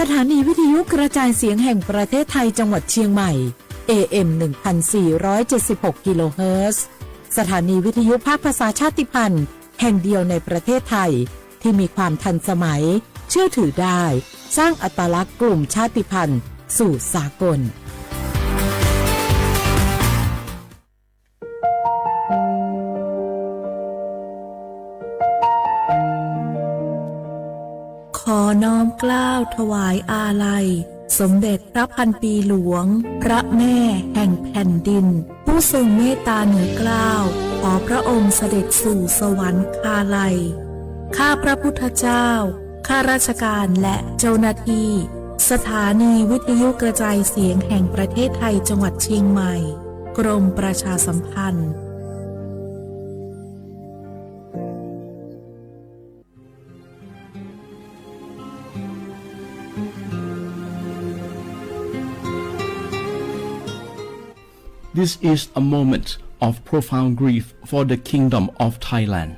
สถานีวิทยุกระจายเสียงแห่งประเทศไทยจังหวัดเชียงใหม่ เอ เอ็ม หนึ่งพันสี่ร้อยเจ็ดสิบหก กิโลเฮิรตซ์ สถานีวิทยุภาคภาษาชาติพันธุ์แห่งเดียวในประเทศไทย ที่มีความทันสมัย เชื่อถือได้ สร้างอัตลักษณ์กลุ่มชาติพันธุ์สู่สากล ขอน้อมเกล้าถวายอาลัย สมเด็จพระพันปีหลวง พระแม่แห่งแผ่นดิน ผู้ทรงเมตตาเหนือเกล้า ขอพระองค์เสด็จสู่สวรรคาลัย ข้าพระพุทธเจ้า ข้าราชการและเจ้าหน้าที่ สถานีวิทยุกระจายเสียงแห่งประเทศไทยจังหวัดเชียงใหม่ กรมประชาสัมพันธ์ This is a moment of profound grief for the Kingdom of Thailand.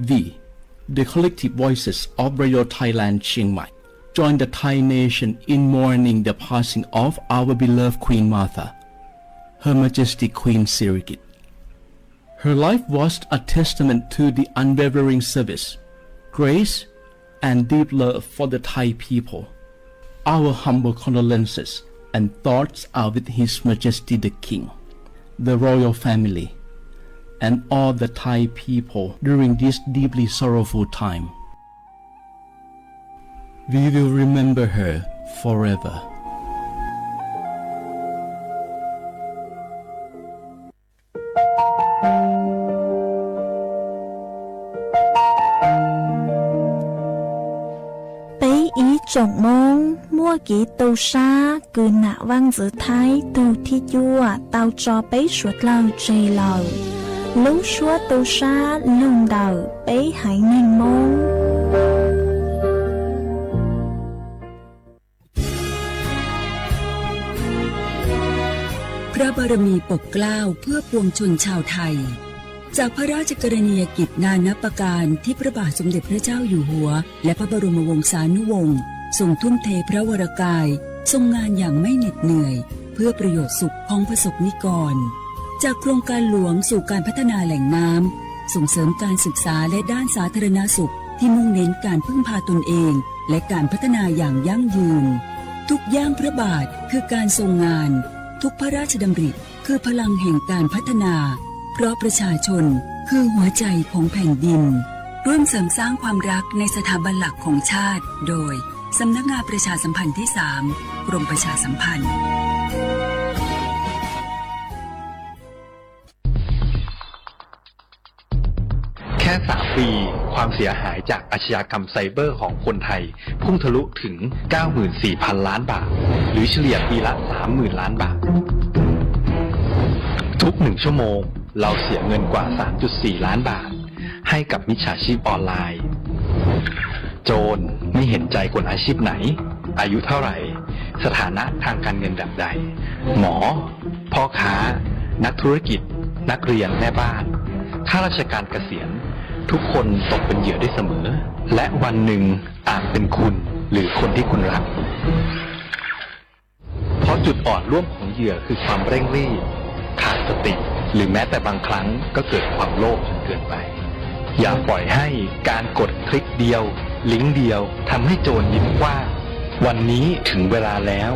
We, the collective voices of Radio Thailand Chiang Mai, join the Thai nation in mourning the passing of our beloved Queen Mother, Her Majesty Queen Sirikit. Her life was a testament to the unwavering service, grace, and deep love for the Thai people. Our humble condolences and thoughts are with His Majesty the King, the royal family, and all the Thai people during this deeply sorrowful time. We will remember her forever. Peb ib tsoom Moob, muaj kev tu sab kws nam vaaj ntxwv Thaib tug thib cuaj tau tso peb suav dlawg tseg lawm. Lub suab tu sab lug ntawm peb haiv neeg Moob. พระบารมีปกเกล้าเพื่อปวงชนชาวไทย จากพระราชกรณียกิจนานับประการที่พระบาทสมเด็จพระเจ้าอยู่หัว และพระบรมวงศานุวงศ์ทรงทุ่มเทพระวรกาย ทรงงานอย่างไม่เหน็ดเหนื่อย เพื่อประโยชน์สุขของประสบนิกร จากโครงการหลวงสู่การพัฒนาแหล่งน้ำ ส่งเสริมการศึกษาและด้านสาธารณสุข ที่มุ่งเน้นการพึ่งพาตนเอง และการพัฒนาอย่างยั่งยืน ทุกย่างพระบาทคือการทรงงาน ทุกพระราชดำริคือพลังแห่งการพัฒนา เพราะประชาชนคือหัวใจของแผ่นดิน ร่วมเสริมสร้างความรักในสถาบันหลักของชาติ โดย สำนักงานประชาสัมพันธ์ที่สาม กรมประชาสัมพันธ์ แค่สามปี ความเสียหายจากอาชญากรรมไซเบอร์ของคนไทย พุ่งทะลุถึง เก้าหมื่นสี่พันล้านบาท หรือเฉลี่ยปีละ สามหมื่นล้านบาท ทุกหนึ่งชั่วโมง เราเสียเงินกว่า สามจุดสี่ล้านบาท ให้กับมิจฉาชีพออนไลน์ โจรไม่เห็นใจคนอาชีพไหน อายุเท่าไหร่ สถานะทางการเงินแบบใด หมอ พ่อค้า นักธุรกิจ นักเรียน แม่บ้าน ข้าราชการเกษียณ ทุกคนตกเป็นเหยื่อได้เสมอ และวันหนึ่งอาจเป็นคุณ หรือคนที่คุณรัก เพราะจุดอ่อนร่วมของเหยื่อคือความเร่งรีบ ขาดสติ หรือแม้แต่บางครั้งก็เกิดความโลภจนเกินไป อย่าปล่อยให้การกดคลิกเดียว ลิงก์เดียว ทำให้โจรยิ้มกว้าง วันนี้ถึงเวลาแล้ว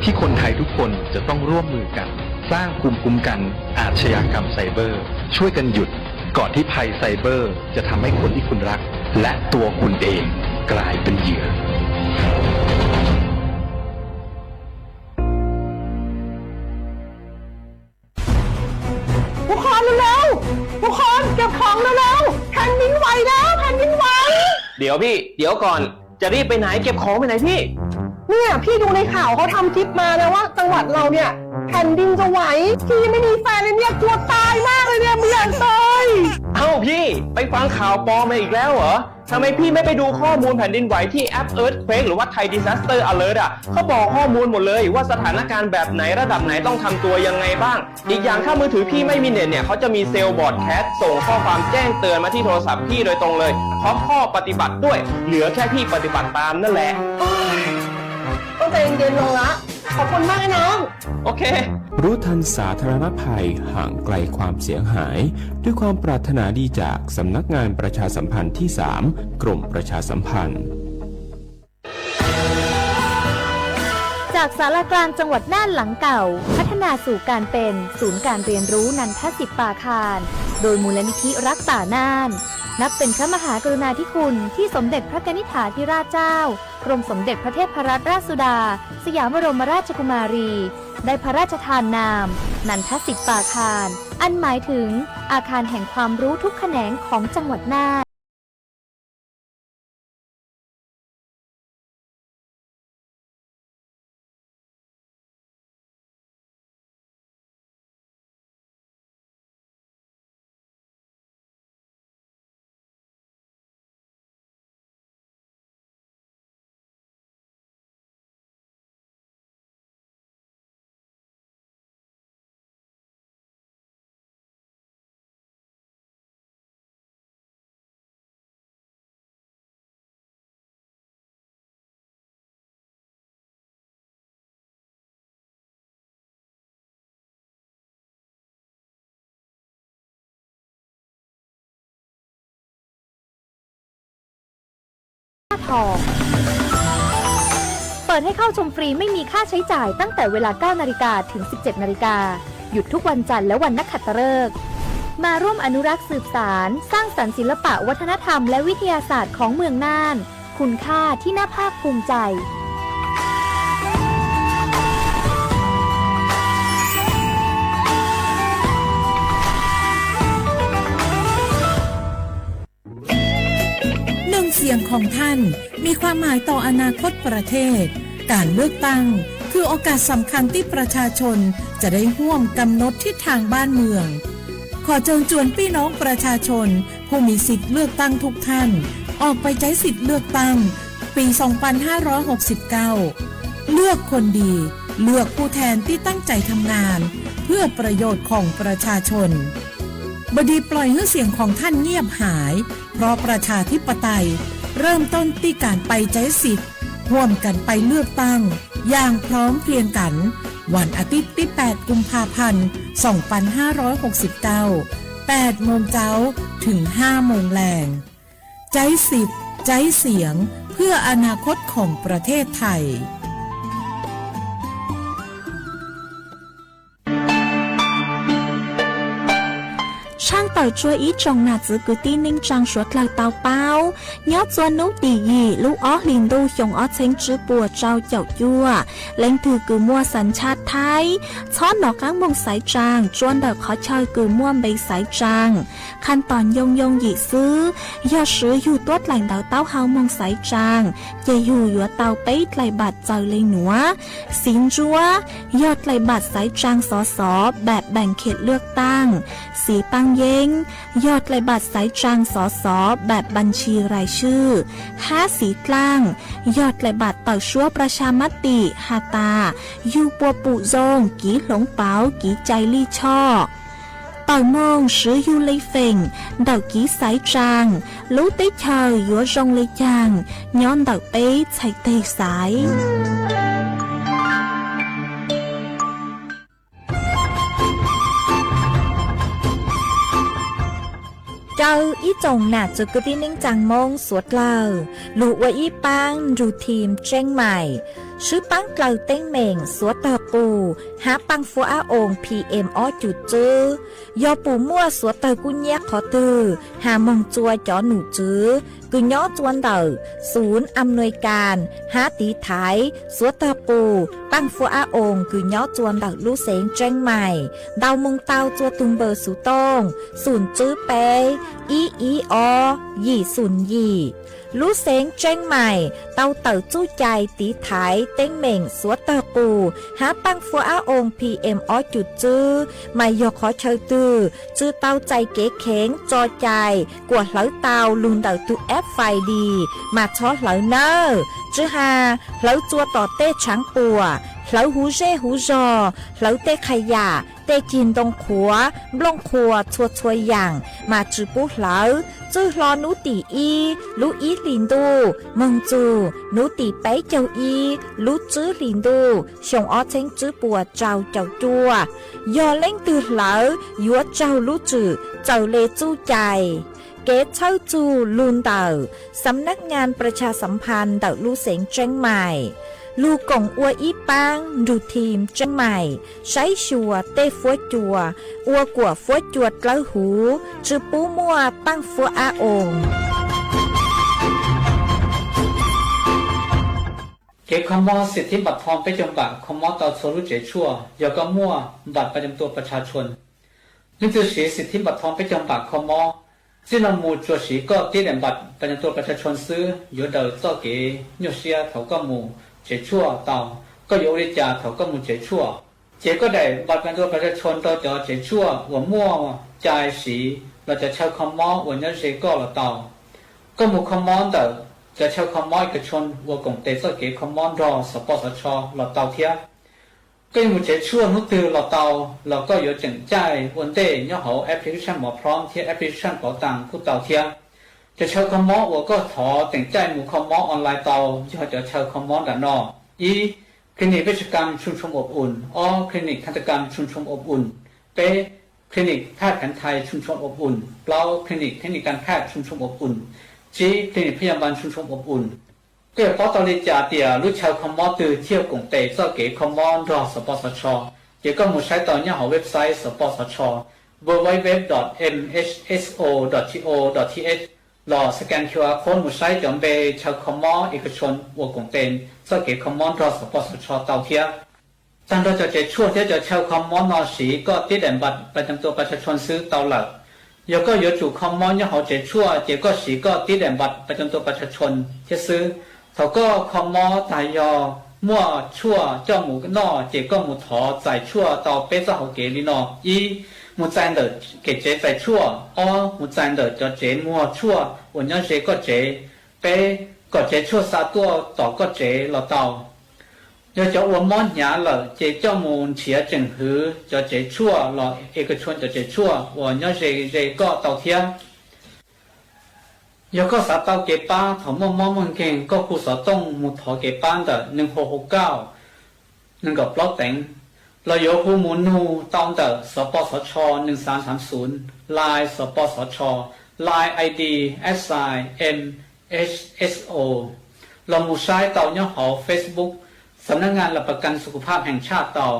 ที่คนไทยทุกคนจะต้องร่วมมือกัน สร้างภูมิคุ้มกันอาชญากรรมไซเบอร์ ช่วยกันหยุด ก่อนที่ภัยไซเบอร์จะทำให้คนที่คุณรัก และตัวคุณเองกลายเป็นเหยื่อ ทุกคนเร็วๆ ทุกคนเก็บของเร็วๆ แผ่นดินไหวแล้ว แผ่นดินไหว เดี๋ยวพี่ เดี๋ยวก่อน จะรีบไปไหน เก็บของไปไหนพี่ เนี่ย พี่ดูในข่าวเขาทำคลิปมานะว่าจังหวัดเราเนี่ย แผ่นดินจะไหว พี่ยังไม่มีแฟนเลยเนี่ย กลัวตายมากเลยเนี่ย ไม่อยากตาย เอ้าพี่ ไปฟังข่าวปลอมมาอีกแล้วเหรอ ทำไมพี่ไม่ไปดูข้อมูลแผ่นดินไหวที่แอป Earthquake หรือว่า Thai Disaster Alert อ่ะ เขาบอกข้อมูลหมดเลยว่าสถานการณ์แบบไหนระดับไหนต้องทำตัวยังไงบ้าง อีกอย่างถ้ามือถือพี่ไม่มีเน็ตเนี่ย เขาจะมีเซลล์บรอดแคสต์ส่งข้อความแจ้งเตือนมาที่โทรศัพท์พี่โดยตรงเลย พร้อมข้อปฏิบัติด้วย เหลือแค่พี่ปฏิบัติตามนั่นแหละ โอ๊ย เต็มเต็มลงละ ขอบคุณมากนะน้อง โอเค รู้ทันสาธารณภัย ห่างไกลความเสียหาย ด้วยความปรารถนาดีจากสำนักงานประชาสัมพันธ์ที่สาม กรมประชาสัมพันธ์ จากศาลากลางจังหวัดน่านหลังเก่า พัฒนาสู่การเป็นศูนย์การเรียนรู้นันทสิทธิ์ปาคาร โดยมูลนิธิรักป่าน่าน นับเป็นพระมหากรุณาธิคุณที่สมเด็จพระกนิษฐาธิราชเจ้า กรมสมเด็จพระเทพรัตนราชสุดา สยามบรมราชกุมารี ได้พระราชทานนาม นันทสิทธิ์ปาคาร อันหมายถึงอาคารแห่งความรู้ทุกแขนงของจังหวัดน่าน เปิดให้เข้าชมฟรีไม่มีค่าใช้จ่ายตั้งแต่เวลา เก้านาฬิกา ถึง สิบเจ็ดนาฬิกา หยุดทุกวันจันทร์และวันนักขัตฤกษ์ มาร่วมอนุรักษ์สืบสาน สร้างสรรค์ศิลปะวัฒนธรรมและวิทยาศาสตร์ของเมืองน่าน คุณค่าที่น่าภาคภูมิใจ หนึ่งเสียงของท่านมีความหมายต่ออนาคตประเทศ การเลือกตั้งคือโอกาสสำคัญที่ประชาชนจะได้ร่วมกำหนดทิศทางบ้านเมือง ขอเชิญชวนพี่น้องประชาชนผู้มีสิทธิ์เลือกตั้งทุกท่าน ออกไปใช้สิทธิ์เลือกตั้งปี สองพันห้าร้อยหกสิบเก้า เลือกคนดี เลือกผู้แทนที่ตั้งใจทำงาน เพื่อประโยชน์ของประชาชน บดีปล่อยให้เสียงของท่านเงียบหาย เพราะประชาธิปไตยเริ่มต้นที่การไปใช้สิทธิ์ ร่วมกันไปเลือกตั้ง อย่างพร้อมเพรียงกัน วันอาทิตย์ที่ แปดกุมภาพันธ์ สองพันห้าร้อยหกสิบเก้า แปดโมงเช้า ถึง ห้าโมงแลง ใช้สิทธิ์ ใช้เสียง เพื่ออนาคตของประเทศไทย Tshaaj tawm tsua ib tsoom nam txwv kwv tij neej tsaa suav dlawg tau paub, nyob txua nub tim yim lub ob hlis ntuj xyoo ob txheeb tsib puas rau caum cuaj, leej twg kws muaj xas tshaj Thaib, txhob nov qaab moog xaiv tsaa tsua ntawm qhov chaw kws muaj npe xaiv tsaa. Qha tom yoo yoo yim xwb, yog swv yug tuab dlaim ntawv taub hau moog xaiv tsaa, ces yug yuav tau peb dlaim npaam txawm le nuav: Xiv ntsuab, yog dlaim npaam xaiv tsaa xov xov npaam npaam khiam lwaj taaj. Xiv paab yeeb, yog dlaim npaam xaiv tsaa xov xov npaam npaam ntshis rais swj. Hab xiv dlaaj, yog dlaim npaam tawm suab pras tsa mab tim has tas yug puas pum zoo, kiv hloov pauv, kiv cai lij choj. Tawm moog swv yug le feem ntawm kiv xaiv tsaa, lub teb chaws yuav zoo le caag nyob ntawm peb txhais teg xaiv. Caw ib tsoom nam txwv kwv tij neej tsaa Moob suav dlawg lug ua ib paab nrug thim Tseeb Maim, swb paab dlawg teeb meem suav tawg qus hab paaj fuab ab oo P M ob cum tswb. Yog pum muaj suav tawg kub nyab qhov twg has moog tsua cov num tswv kws nyob tsua ntawm xum am nuis kas hab tiv thaiv suav tawg qus paaj fuab ab oo kws nyob tsua ntawm lub xeev Tseeb Maim ntau moog tau tsua tug npawb xuv tooj xum tswb peb ib ib ob yim xum yim. Lub xeev Tseeb Maim tau tawm txuj cai tiv thaiv teeb meem suav tawg qus hab paaj fuab ab oo P M ob cum tswb, mas yog qhov chaw twg tsw tau txais kev kheev tso cai kuas hlawv tau lug ntawm tug F I D mas txhob hlawv nawb. Tsw has hlawv tsua tom tej tshaav puam, hlawv huv zej huv zog, hlawv tej qha yam, tej cig ntoo qhuav, nplooj qhuas txhua txhua yaam mas tsi pub hlawv. Txwj hlo nub tim ib lub ib hlis ntuj moog txug nub tim peb caug ib lub tsib hlis ntuj xyoo ob txheeb tsib puas rau caum cuaj, yog leej twg hlawv yuav raug lub tswm txawm le txuj cai. Kev txhawb txug lug ntawm Xam nab ngaa pras tshas xam phas ntawm lub xeev Tseeb Maim, lug koom ua ib paab nrug thim Tseeb Maim saib xyuas tej fuab cua, ua kuam fuab cua dlawb huv, tsi pub muaj paaj fuab ab oo. Kev kho mob xim thib npam thoo peb caug npam kho mob tau txhua lub tsev tshuaj yog koj muaj npam pas cam tua pas tshas tshua. Leej twg siv xim thib npam thoo peb caug npam kho mob, txij no mus tsuas siv koj tib daim npam pas cam tua pas tshas tshua xwb yuav daws txoj kev nyuaj siab thaum koj mus tsev tshuaj tau. Koj yuav ua li cas thaum koj mus tsev tshuaj? Ces koj daim npam pas cam tua pas tshas tshua rau cov tsev tshuaj uas muaj cai siv los cov chaw kho mob uas nyob ze koj los tau. Koj mus kho mob ntawm cov chaw kho mob ib kas tshua uas koom tes txoj kev kho mob nrog xov pos xov tsho los tau thiab. Koj yuav mus tsev tshuaj hnub twg los tau, los koj yuav tseem caij ua ntej nyob hauv application Mos Phrob thiab application Pov Taas kuj tau thiab. Cov chaw kho mob uas koj thov tseem caij mus kho mob online tau yog cov chaw kho mob nram no: ib, clinic Vej Tsha Kam Tshooj Tshooj Ob Um; ob, clinic Kha Ta Kam Tshooj Tshooj Ob Um; peb, clinic Phaj Kheev Thais Tshooj Tshooj Ob Um; plaub, clinic Thej Nis Kas Phaj Tshooj Tshooj Ob Um; tsib, clinic Phaj Yas Npas Tshooj Tshooj Ob Um. Koj yuav paub tau li cas tias lub chaw kho mob twg thiaj koom tes txoj kev kho mob nrog xov pos xov tsho? Ces koj mus saib tau nyob hauv website xov pos xov tsho: www dot mhso dot go dot th, los scan Q R code mus saib cov npe chaw kho mob ib kas tshua uas koom tes txoj kev kho mob nrog xov pos xov tsho tau thiab. Tag nrho cov tsev tshuaj thiab cov chaw kho mob no siv koj tib daim npam pas cam tua pas tshas tshua xwb tau lawm. Yog koj yuav tsum kho mob nyob hauv tsev tshuaj ces koj siv koj tib daim npam pas cam tua pas tshas tshua thiab xwb. Thaum koj kho mob tag yog muaj tshuaj coj mus noj ces koj mus thov txais tshuaj tau peb txoj hauv kev li no: ib, mus txais ntawm kev tsev txais tshuaj; ob, mus txais ntawm cov tsev muag tshuaj uas nyob ze koj tsev; peb, kom tsev tshuaj xa tuaj tom koj tsev los tau. Yog cov uas mob hnyav lawm ces coj mus nrhiav tseem hwv cov tsev tshuaj los ib kas tshua cov tsev tshuaj uas nyob ze ze koj tau thiab. Yog koj xav tau kev pab thaum muaj mob muaj nkeeg, koj hu xov tooj mus thov kev pab ntawm neeg hauv hauv kauj nees nkaum plaub teev, los yuav hu mus nug tau ntawm xov pos xov tsho nees xav xav xum, Line xov pos xov tsho, Line I D at sign M H S O, los mus saib tau nyob hauv Facebook Xam nab ngaa Laj Pas Kas Xu Khu Phaj Heev Tshaj tau.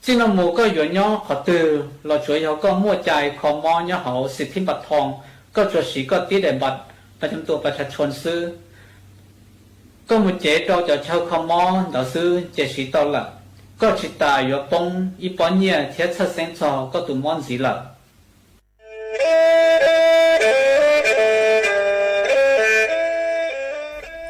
Txij no mus koj yuav nyob qhov twg los tsuav yog koj muaj cai kho mob nyob hauv xim thib npam thoo, koj tsuas siv koj tib daim npam pas cam tua pas tshas tshua xwb. Koj mus cev rau cov chaw kho mob ntawd xwb ces siv tau lawm. Koj tsis tas yuav poob ib pob nyiaj thiab txhawj xeeb txog koj tus mob ntxiv lawm.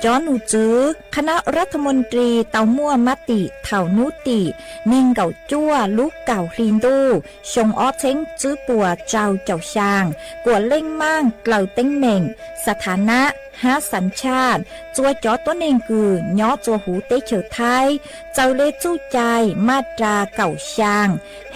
Cov nom tswv คณะรัฐมนตรี tau muaj mab tim thaum nub tim neeg nkaum cuaj lub kaum hli ntuj xyoo ob txheeb tsib puas rau caum xyaa kuas leej maaj dlaws teeb meem สถานะ hab สัญชาติ txua cov tuab neeg kws nyob txua huv teb chaws Thaib, txawm le txuj cai maj ras kaum xyaa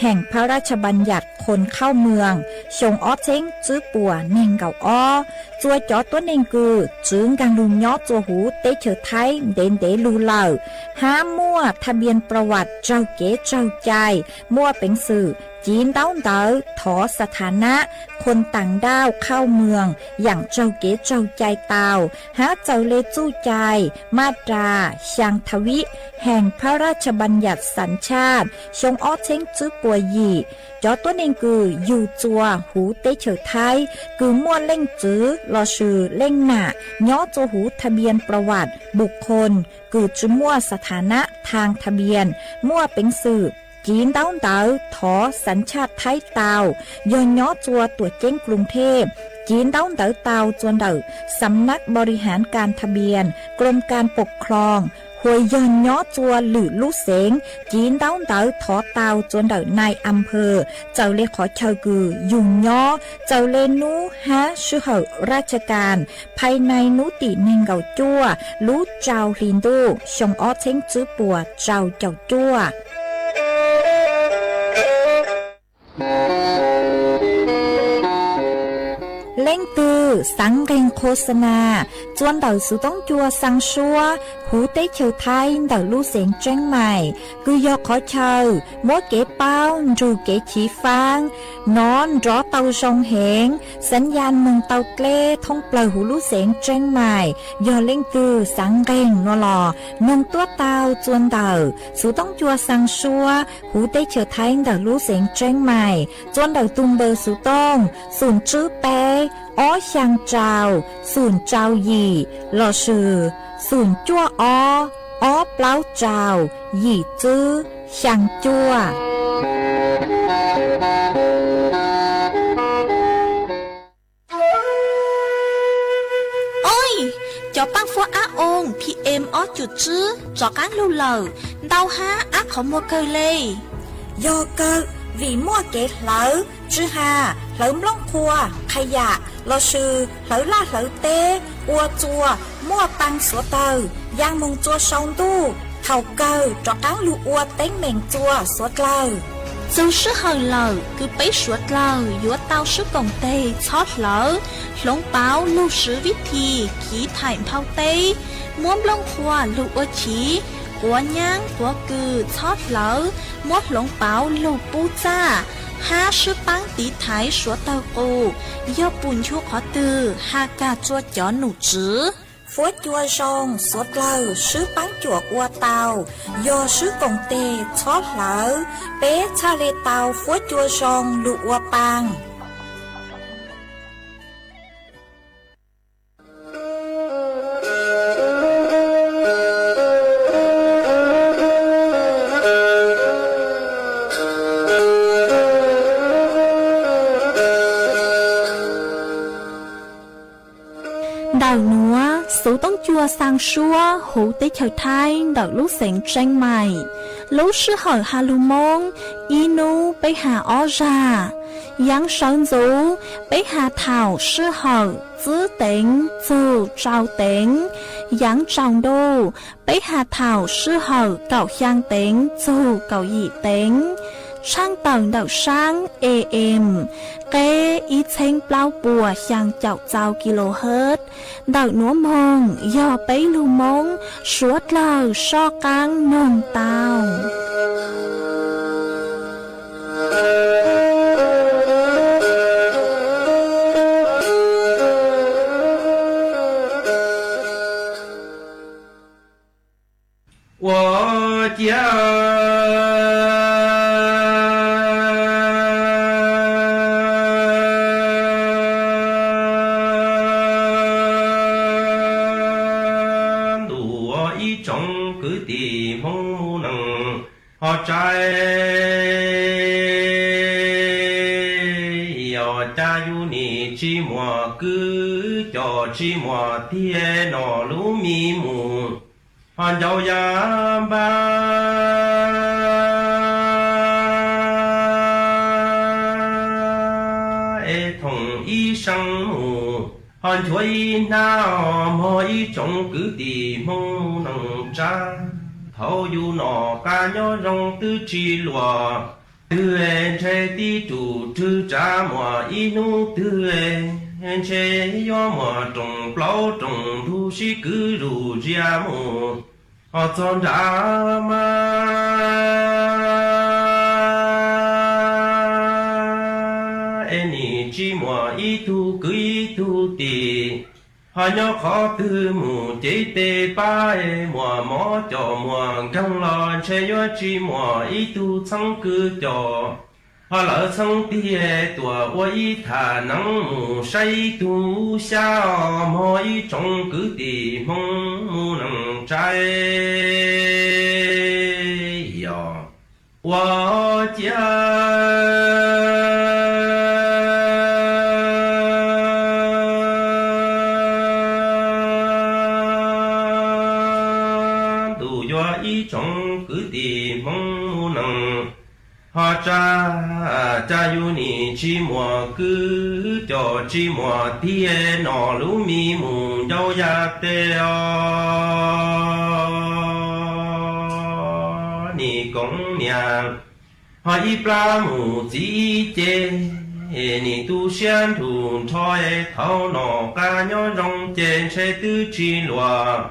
แห่งพระราชบัญญัติคนเข้าเมือง xyoo ob txheeb tsib puas neeg nkaum ob, txua cov tuab neeg kws tsi nkaag lug nyob txua huv teb chaws Thaib ntev ntev lug lawm, hab muaj ทะเบียนประวัติ raug kev tsaug cai, muaj peev xwm ci ntaub ntawv thov สถานะ คนต่างด้าวเข้าเมือง yaam raug kev tsaug cai tau, hab txawm le txuj cai maj ras xyaa ทวี แห่งพระราชบัญญัติสัญชาติ xyoo ob txheeb tsib puas yim, cov tuab neeg kws yug txua huv teb chaws Thaib kws muaj leej txiv lossis leej nam nyob txua huv ทะเบียนประวัติบุคคล kws tsi muaj สถานะทางทะเบียน muaj peev xwm ci ntaub ntawv thov สัญชาติ Thaib tau, yog nyob txua tuam ceeb กรุงเทพ ci ntaub ntawv tau txua ntawm สำนักบริหารการทะเบียน กรมการปกครอง hos yog nyob txua lwm lub xeev ci ntaub ntawv thov tau txua ntawm นายอำเภอ txawm le qhov chaw kws yug nyob, txawm le nub hab sij hawm ราชการ ภายใน nub tim neeg nkaum cuaj lub rau hli ntuj xyoo ob txheeb tsib puas rau caum cuaj. Leej twg xaav nqeeg qhua xa nas txua ntawm xuv toob cua xaa suab huv teb chaws Thaib ntawm lub xeev Tseeb Mais, kws yog qhov chaw muab kev paub nrug kev chiv faab nov nrov tau zoo heev, xaav ya moog tau dleb thoob plawg huv lub xeev Tseeb Mais. Yog leej twg xaav nqeeg no los noog tuab tau txua ntawm xuv toob cua xaa suab huv teb chaws Thaib ntawm lub xeev Tseeb Mais, txua ntawm tug npawb xuv tooj xoom tswb peb ob xyaa rau xoom rau yim lossis xoom cuaj ob ob plaub rau yim tswb xyaa cuaj. Oj, cov paaj fuab ab oo PM ob cum tswb rov qaab lug lawm, ntau hab ab qhov muag kawg le. Yog kawg, vim muaj kev hlawv tsw has, hlawv nplooj qhua, qha yam lossis hlawv laj hlawv teb, ua txua muaj paa xuav dlawg, yaa moog txua sau ntuj, thaum kawg rov qaab lug ua teeb meem txua xuav dlawg. Txug sij hawm lawm kws peb suav dlawg yuav tau swb koom teg txhob hlawv, hloov pauv lug swv vib thi khiv thaim nphau teb, muab nplooj qhua lug ua chiv, quav nyaab quav kws txhob hlawv, muab hloov pauv lug pub txaj, hab swb paab tiv thaiv suav dlawg qus, yog pum nchu qhov twg has kag rua cov num tswv. Fuab cua zoo xuav dlawg swb paab cuam ua tau, yog swb koom teg txhob hlawv, peb txhaj le tau fuab cua zoo lug ua paa. Ntawm nuav, xuv toob cua xaa suab huv teb chaws Thaib ntawm lub xeev Tseeb Mais. Lub sij hawm ha lug Moob, ib nub peb ha ob zag. Yaav sawv ntxuv, peb ha thaum sij hawm tsib teev txug rau teev. Yaav tsaus ntuj, peb ha thaum sij hawm kaum xyaa teev txug kaum yim teev. Tshaaj tawm ntawm saab AM, qeb ib txheeb plaub puas xyaa caum txau kilohertz. Ntawm nuav moog yog peb lug Moob suav dlawg soj qaab noog tau. Ua ciav ntuj, ua ib tsoom kwv tij Hmoob mus neej ho tsaib, yog cas yus nim tsis muaj kwv coj tsis muaj tij noj lub mi mus, ho ncau yaj npab es thoom ib seev mus, ho nchuav ib hnab mog ib tsoom kwv tij Hmoob neej tsa. Thaum yus noj qab nyob zoo twb tsis luag, twb ntshe tib tug rwg tsav muaj ib hnub twg, ntshe yuav muaj rooj plaub rooj ntug sib kwv zuj zias mus, ho txog nrad mas es nim tsis muaj ib tug kwv ib tug tij, ho nyob qhov twg mus ces tej pab es muaj mob coj muaj nkeeg los ntshe yuav tsis muaj ib tug txheeb kwv coj, ho lawv txheeb tij tuaj ua ib thaj neeb mus saib ib tug xyab os mog ib tsoom kwv tij Hmoob mus neej tsa. Yog ua ciav ntuj, yog ib tsoom kwv tij Hmoob mus neej, ho tsa cas yus nim tsis muaj kwv coj tsis muaj tij noj lub mi mus ncau yaj teb os. Nim koom niam ho ib plab mus txiv ib ce, nim tu siab nrug nrho es thaum nom qab nyob zoo ces ntshe twb tsis luag.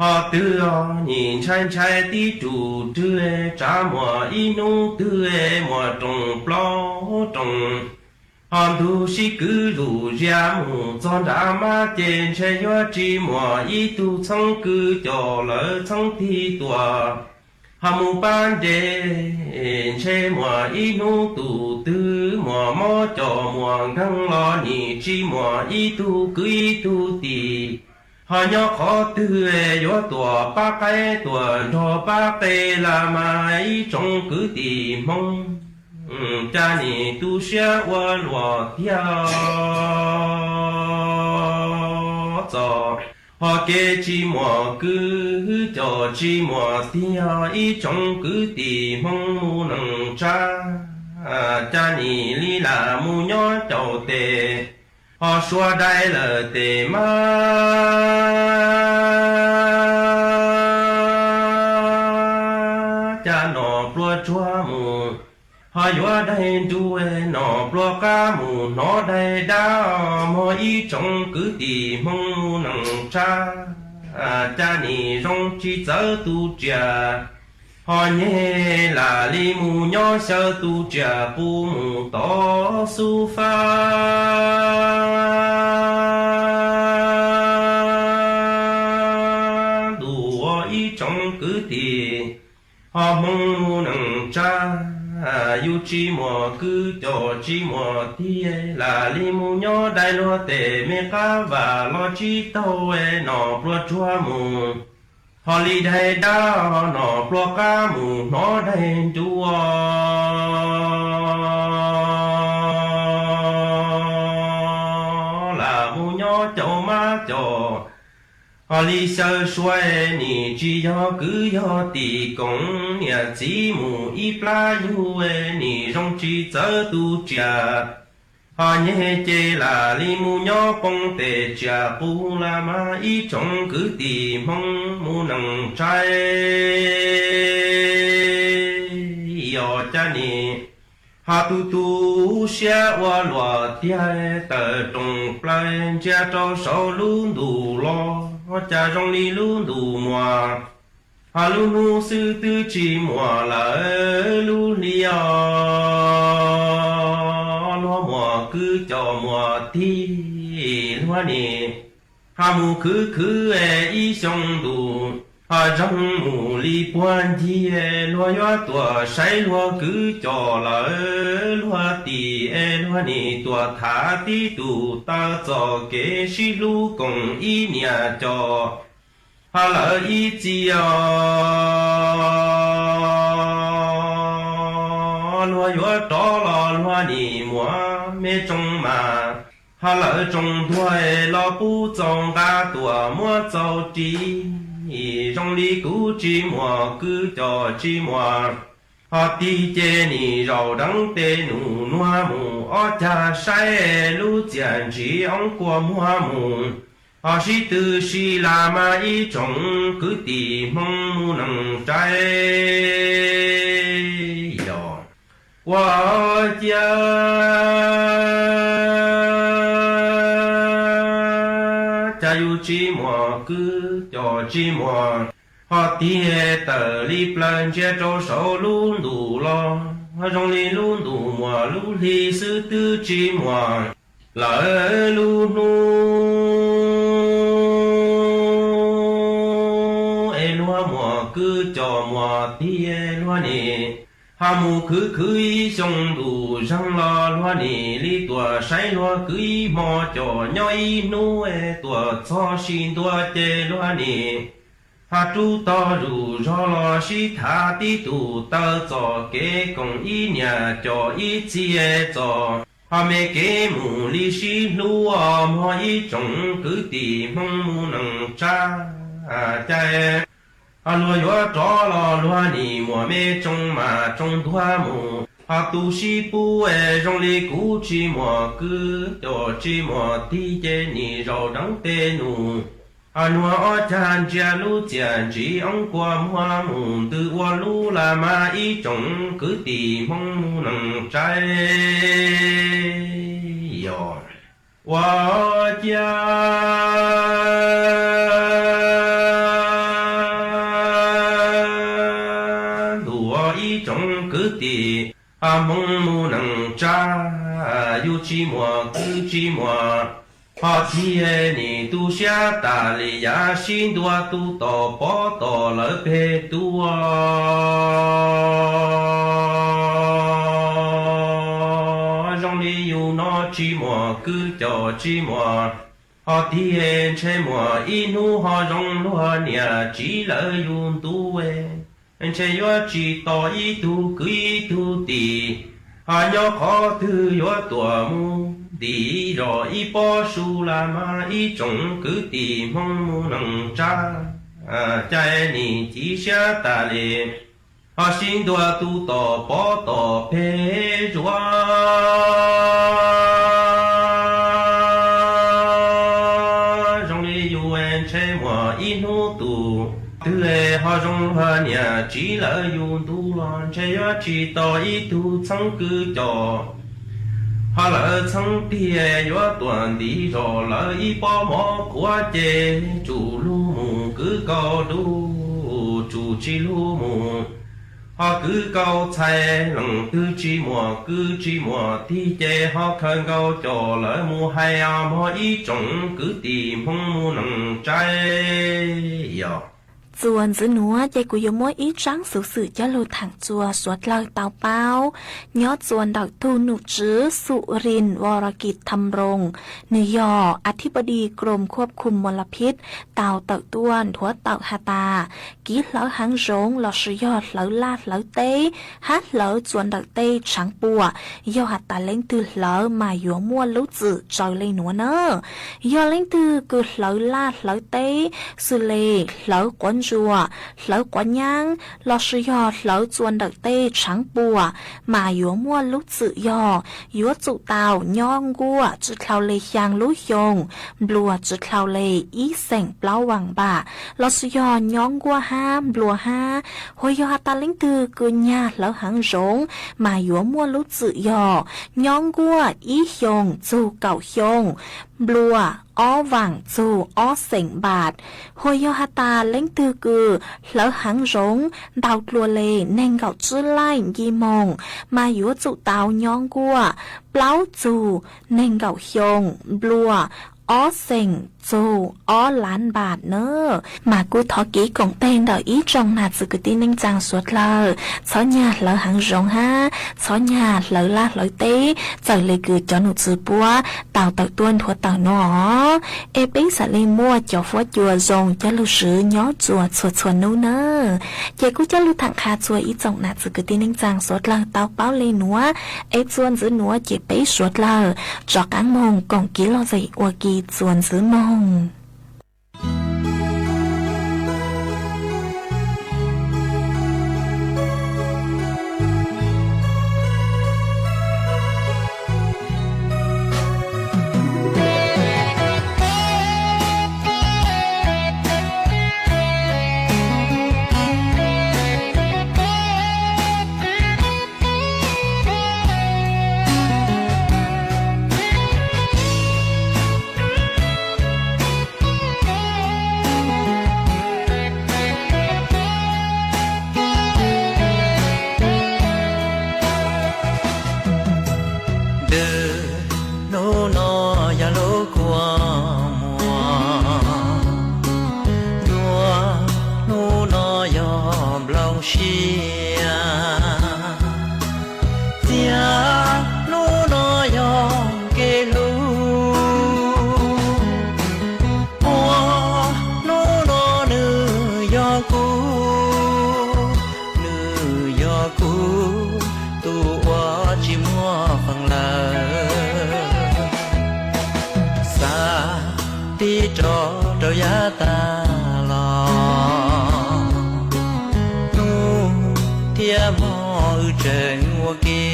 Ho twg nim ntshai ntshai tib tug twg, tsav muag ib hnub twg muag roos plaub roos. Ho ntug sib kwv zuj zias mus txog nram mab ces ntshe yuav tsis muaj ib tug txheeb kwv coj lawv txheeb tig tuaj. Ho mus pab nres, ntshe muaj ib hnub tus twg muaj mob coj muaj nkeeg los nim tsis muaj ib tug kwv ib tug tij. Ho nyob qhov twg yuav tuaj pab qaib tuaj nrog pab qe los mas ib tsoom kwv tij Hmoob, cas nim tu siab ua luaj tiag. Txog ho kev tsis muaj kwv coj tsis muaj tij, ib tsoom kwv tij Hmoob mus neej tsa, cas nim li lam mus nyob caum tes, ho sua dai lawm tes mab, cas nom pluag tsuag mus ho yuav daig nruj, nom pluag qab mus hnov daig dab, muaj ib tsoom kwv tij Hmoob mus neej tsa, cas nim zoo tsis txawv tus riam, ho nyeg lam li mus nyob xyaw tus riam qus mus tod xub fab ntuj ua ib tsoom kwv tij. Ho Hmoob mus neej tsa, yus tsis muaj kwv coj tsis muaj tij, lam li mus nyob dai luag tes me qab vam los tsis taug, nom pluag tsuag mus ho li daig dab, nom pluag qab mus hnov daig nruj lam mus nyob caum mab coj. Ho li xyaw sua nim tsis yog kwv yog tij, koom niam txiv mus ib plab yug nim zoo tsis txawv tus riam, ho nyeg ces lam li mus nyob poob tes riam qus los mas ib tsoom kwv tij Hmoob mus neej tsa, yog cas nim ho tu tu siab ua luaj tiag, tawm rooj plaws ntsia rau saum lub ntuj los cas zoo li lub ntuj muag, ho lub hnub xwb twb tsis muaj lawm lub hli os. Luag muaj kwv coj muaj tij, luag nim ho mus khwv khwv ib xyoo ntuj, ho zoo mus li puag ncig, luag yuav tuaj saib luag kwv coj lawm luag tij, luag nim tuaj tham tib tug taw txoj kev sib hlub koom ib niam coj, ho lawv ib txhia luag yuav rov los luag nim muaj me tsoom mas, ho lawv tsoom ntuag los pub txaus nqa tuaj muab txaus ris. Zoo li kuv tsis muaj kwv coj tsis muaj, ho tij ces nim zaum deev tes num nuag mus, ob cag saib lub txiaj ntsig oob kua muag mus, ho sib tw si las mas ib tsoom kwv tij Hmoob mus neej tsa, yog ua cia cas yus tsis muaj kwv coj tsis muaj, ho tij tawm li plaws ntsia rau saum lub ntuj los zoo li lub ntuj muaj lub hli xwb twb tsis muaj lawm lub hnub, es luag muaj kwv coj muaj tij, luag nim ho mus khwv khwv ib xyoo ntuj zeeg los luag nim li tuaj saib luag kwv ib hmo coj nyob ib hnub, tuaj txog sim ntua ces luag nim ho rub tog zuj zog los sib tham tib tug taw txoj kev koom ib niam coj ib txhia txoj, ho me kev mus li sib hlub os muaj ib tsoom kwv tij Hmoob mus neej tsa, cas ho luag yuav rov los luag nim muaj me tsoom mas tsoom ntuag mus, ho tu sib pub zoo li kuv tsis muaj kwv coj tsis muaj tij ces nim zaum deev tes num Nuag ob cag ntsia lub txiaj ntsig oob kua muag mus ntws ua lub las mas ib tsoom kwv tij Hmoob mus neej tsaib. Yog ua ciav ntuj ua ib tsoom kwv tij Hmoob mus neej tsaib, yus tsis muaj kwv tsis muaj ho thiaj nim tu siab tas li yav sib ntua tu tom pov tom lawv peg tuaj. Zoo li yus no tsis muaj kwv coj tsis muaj ho tiag, ntshe muaj ib hnub ho zoo luag niam txiv lawv yus ntuj, ntshe yuav tsis tau ib tug kwv ib tug tij, ho nyob qhov twg yuav tuaj mus ntim zos ib pob su las mas ib tsoom kwv tij Hmoob mus neej tsaib, cais nim ci siab tas li ho sib ntua tu tom pov tom peg zuav. Zoo li yus ntshe muaj ib hnub tus twg ho zoo luag niam txiv lawv yus ntuj los ntshe yuav tsis tau ib tug txheeb kwv coj, ho lawv txheeb tiag yuav tuaj ntim zos lawv ib pob mov qhuav ces tsum lug mus kwv kaus dub, tsum tsis lug mus ho kwv kaus txhais. Leej twg tsis muaj kwv tsis muaj tij ces ho khaws nkaus coj lawv mus hais os mog ib tsoom kwv tij Hmoob mus neej tsaib. Yog txuas ntxiv nuav ces kuv yuav muab ib tsaab xuv xwm coj lug thaam txuas suav dlawg tau paub. Nyob txuas ntawm tug nom tswv Xu Rin Vo Ra Kis Tham Roos, nwg yog A Thib Pov Dis Krom Khuab Khum Mos Las Phib tau tawm tuaj nthuav tawm has tas, kev hlawv haav zoov lossis yog hlawv laj hlawv teb hab hlawv txuas ntawm tej tshaav puam, yog has tas leej twg hlawv mas yuav muaj lub txim raws li nuav na. Yog leej twg kws hlawv laj hlawv teb, xws li hlawv quav ntsuas, hlawv quav nyaab, lossis yog hlawv txuas ntawm tej tshaav puam, mas yuav muaj lub txim yog yuav tsum tau nyob nkuaj tsi dlhau li xyaa lub xyoo, nplua tsi dlhau li ib xeem plaub vaam npam, lossis yog nyob nkuaj hab nplua hab. Hos yog has tas leej twg kws nyag hlawv haav zoov, mas yuav muaj lub txim yog nyob nkuaj ib xyoo txug kaum xyoo, nplua ob vaam txug ob xeem npam. Hos yog has tas leej twg kws hlawv haav zoov ntau dlua li neeg nkaum tsib laij nci moog, mas yuav tsum tau nyob nkuaj plaub txug neeg nkaum xyoo, nplua ob xeem txug ob lab npam na. Mas kuv thov kev koom teg ntawm ib tsoom nam txiv kwv tij neej tsaa suav dlawg, txhob nyag hlawv haav zoov hab txhob nyag hlawv laj hlawv teb, txawm li kws cov nom tswv puab tau tawm tuaj nthuav tawm nuav, es peb xaav le muaj cov fuab cua zoo coj lug swv nyob txhua txhua txhua nub na. Ces kuv coj lug thaam qha txhua ib tsoom nam txiv kwv tij neej tsaa suav dlawg tau paub le nuav, es txhua ntxiv nuav ces peb suav dlawg rov qaab moog koom kev lom zem ua ke txhua ntxiv moog. Dwm, hnub no yog lub kua muag, dua, hnub no yog nplooj siab, txiab, hnub no yog kev hlub, ua, hnub no nws yog kuv, nws yog kuv tus uas tsis muaj feem lawm. Xav tib rov rau yav tag los, hnub thiab hmo wb tseem ua ke.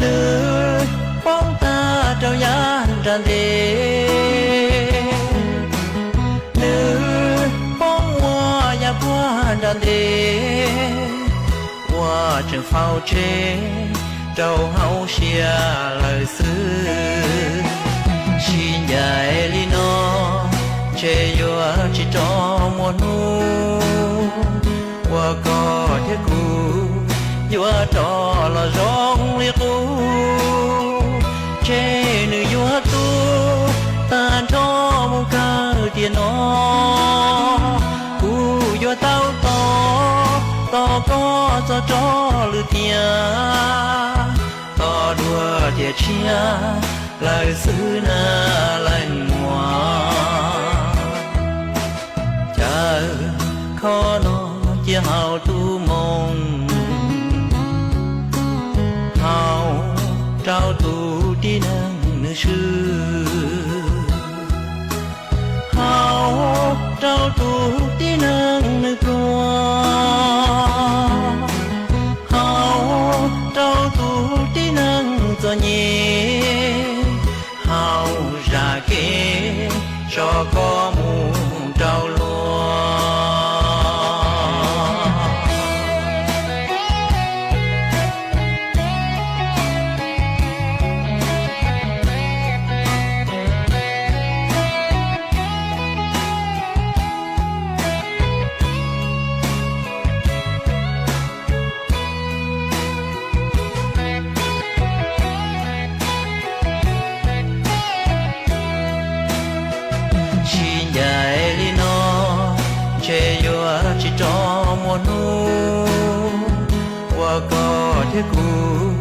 Nws poob tag rau yav nram ntev, faus tseg rau hauv siab lawm xwb. Sib ncaim li no ntshe yuav tsis rov muaj hnub uas koj thiab kuv yuav rov los zoo li qub. Ntshe nws yuav tu tag nrho mus kawg tiam no. Kuv yuav tau tos tos koj txog rov lwm tiam, tos dua tiam tshiab lawm xwb na leej muam. Caw qhov no cia haum tus moo, haum rau tus tib neeg nws swb, haum rau tus tib neeg nws pluag, haum rau tus tib neeg txom nyem, haum zam kev tso koj mus rau luag. Sib ncaim li no ntshe yuav tsis rov muaj hnub uas koj thiab kuv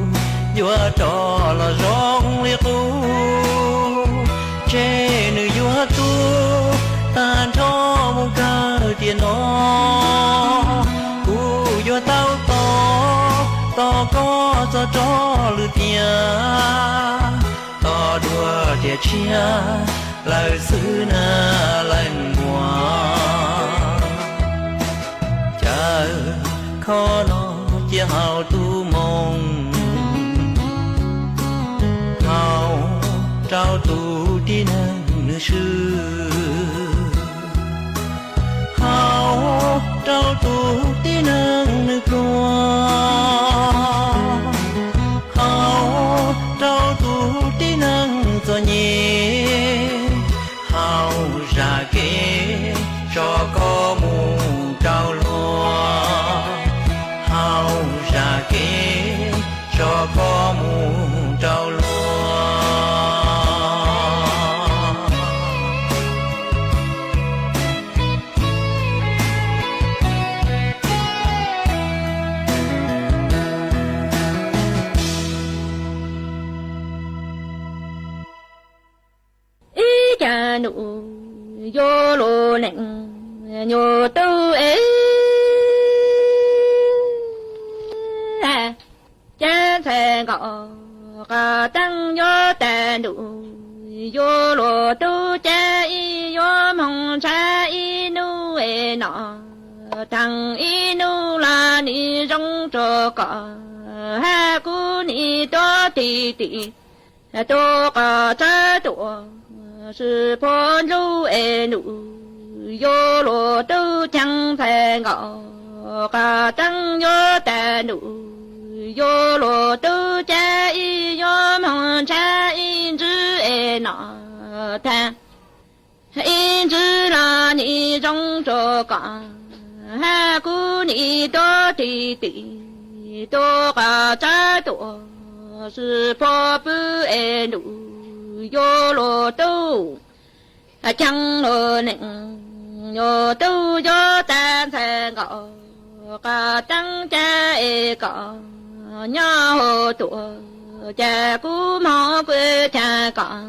yuav rov los zoo li qub. Ntshe nws yuav tu tag nrho mus kawg tiam no. Kuv yuav tau tos tos koj txog rov lwm tiam, tos dua tiam tshiab lawm xwb na leej muam. Caw qhov no cia haum tus moo, haum rau tus tib neeg nws swb, haum rau tus tib neeg nws pluag, haum rau tus tib neeg txom nyem, haum zam kev tso koj mus rau luag, haum zam kev tso koj mus rau luag. Ib cag nus yuav luag neej nyuag tub es, cas ntxhais nkaus qhov teeb yuav tag nus, yuav luag tub cas ib yuav moog ntshaw ib nub es no, theej ib nub los nim zoo rua koj, hab kuv nim tuav tim tim, tuav qhov tsawb tuaj sib pab ntsib es nus, yuav luag tub cas ntxhais nkaus qhov teeb yuav tag nus, yuav luag tub cas ib yuav moog ntshaw ib ntsib es no, theej ib ntsib los nim zoo rua koj, hab kuv nim tuav tim tim, tuav qhov tsawb tuaj sib pab pw es nus, yuav luag tub cas luag neej nyuag tub yuav tag ntxhais nkaus qhov teeb cas es koj nyob hauv tuaj, cas kuv moog kuv cas koj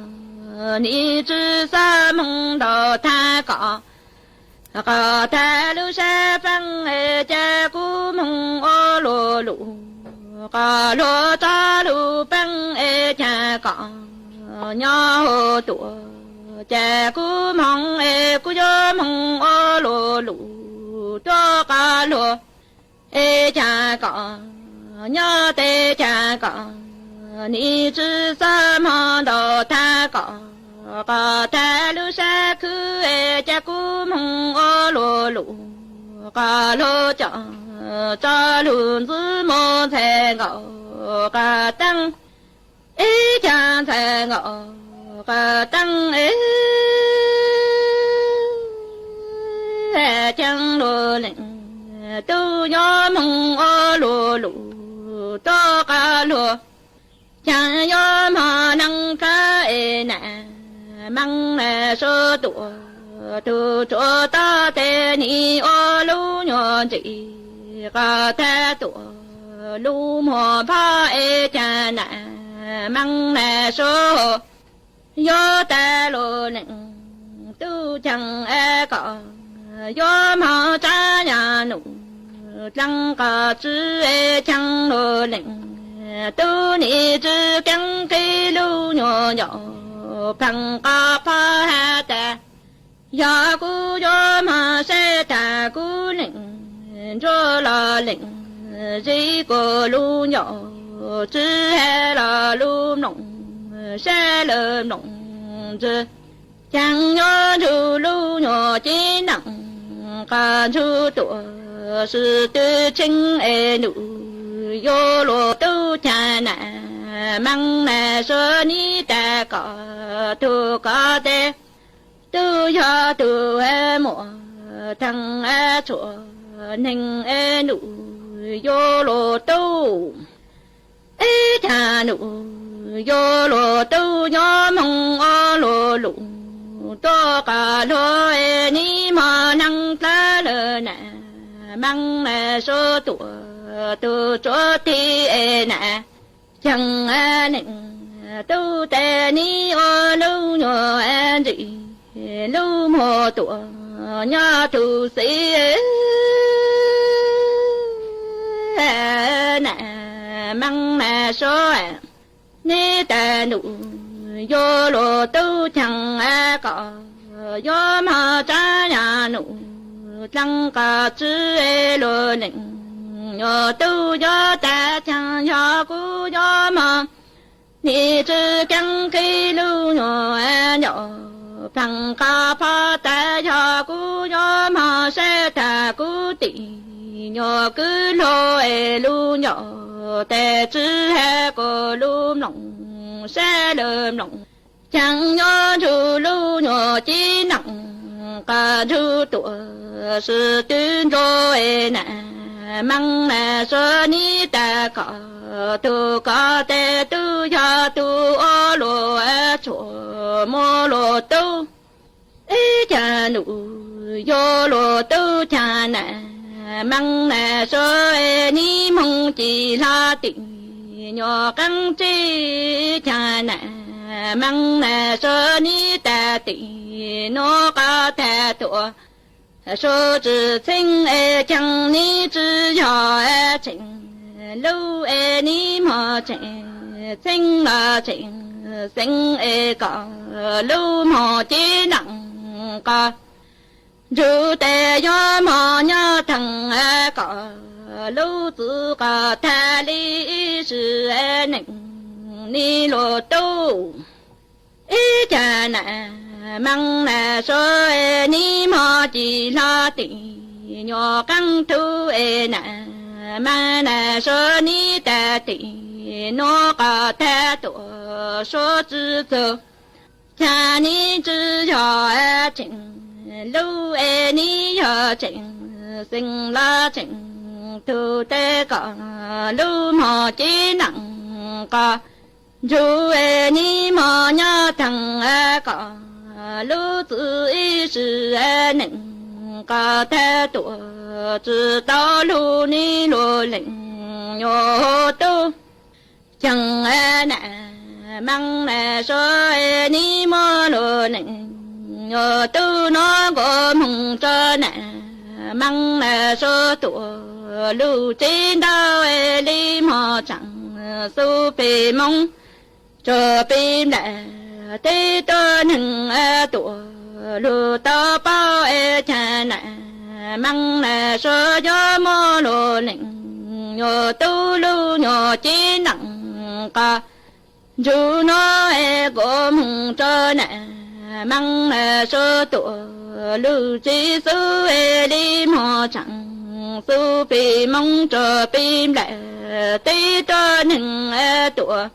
nim tsi xav moog ntaus thab koj, koj thab lub sab feeb es cas kuv moog ua luag lug, koj luag tso lug peeb es cas koj nyob hauv tuaj, cas kuv moog es kuv yuav moog ua luag lug tuaj, koj luag es cas koj nyob tes cas koj nim tsi xav moog ntaus thab koj, koj thab lub sab khwb es cas kuv moog ua luag lug, koj luag cov tso lug ntxwb mus ntxhais nkaus qas teeb, ib cag ntxhais nkaus qas teeb es ceeb lug leej tub nyob moog ua lug lug tuab qas lug. Caag yuav moog neeg dlawb es nam, meej nam suav tuam tug tsuav tog tes nim ua lub nyuag ntsis qas tag tuam lub muag phab es caag nam, meej nam suav yuav tag lug leej tub caag es kom yuav moog tsav yaam num dlaab qas tsw es caag lug leej tub nim tsw keeb qhib lub nyuag ncaus pheej qas phab has tas, yog kuv yuav moog saib tag kuv leej ntsuab los leej zib kuv lub ncaus tsw has los lub mloog saib lawm mloog ntsw. Caag nyob nrug lub nyuag ceeb neem qas nrug tuam sib tw tsheej es num yuav lug tub caag nam, meej nam suav nim tag kom tug kov tes tub yog tug muam theej tshuav neeg es num yuav lug tub ib caag num yuav lug tub nyob moog ua lug lug tuab qas lug es nim moog neeg dlawb lawm nam, meej nam suav tuam tug tsuav tig es nam, caag leej tub tes nim ua lub nyuag ntsis lub muag tuam nyob tug xib nam, meej nam suav nim tag num yuav lug tub caag kom yuav moog tsav yaam num dlaab qas tsw es lug leej yuav tub yuav tag caag yog kuv yuav moog nim tsw keeb qhib lub nyuag ncaus pheej qas phab tas yog kuv yuav moog saib tag kuv tim nyuag kwv lug es lub ncaus tes tsw has kuv lub mloog saib lawm mloog. Caag nyob nrug lub nyuag ceeb neem qas nrug tuam sib tw nrug es nam, meej nam suav nim tag kom tug kov tes tub yog tug ua lug tshuav muab lug tub ib caag num yuav lug tub caag nam, meej nam suav nim moog ci hlo tim nyuag qeeb tsib caag nam, meej nam suav nim tag tim nuav qas tag tuam suav tsw txheeb es caag nim tsw yog tseem lub es nim moog tseem txheeb los tseem xeeb es kom lub moog ceeb neem qas nrug tes yuav moog nyob theej kom lub txwv qas tag li ib sim neej nim lug tub ib caag nam, meej nam suav nim moog ci hlo tim nyuag qeeb tug es nam, meej nam suav nim tag tim nuav qas tag tuam suav tsw txug caag nim tsw yog tseem lub es nim yog tseem xeeb los tseem tug tes kom lub moog ceeb neem qas nrug es nim moog nyob theej kom lub txwv ib sim neej qas tag tuam tsw tau lug nim lug leej yuav tub caag nam, meej nam suav nim muab lug leej yuav tub nuav nkaus moog tso nam, meej nam suav tuam lug tsev ntau es li moog tsaam xub peg moog tsuag peg nplaim teb tuab neeg tuam lug tau paub es caag nam, meej nam suav yuav muab lug leej yuav tub lub nyuag ceeb neem qas nrug nuav es nkaus moog tso nam, meej nam suav tuam lug tsev xub es li moog tsaam xub peb Hmoob rau peb nplawm teb rau neeg tuaj.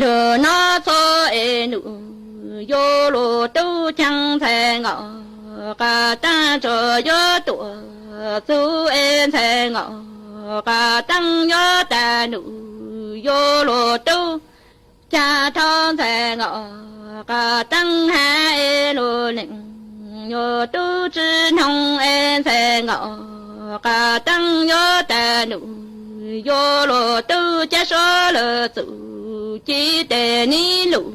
Lug nov txog es num yuav luag tub Cag Ntxhais Ngam Qas Taab tso yuav tuaj txug es Ntxhais Ngam Qas Taab yuav tag num yuav luag tub. Cag Thoj Ntxhais Ngam Qas Taab has es luag leej yuav tub Tswv Noog es Ntxhais Ngam Qas Taab yuav tag num yuav luag tub. Cag Suav Lwm Txum Ci tes nib lug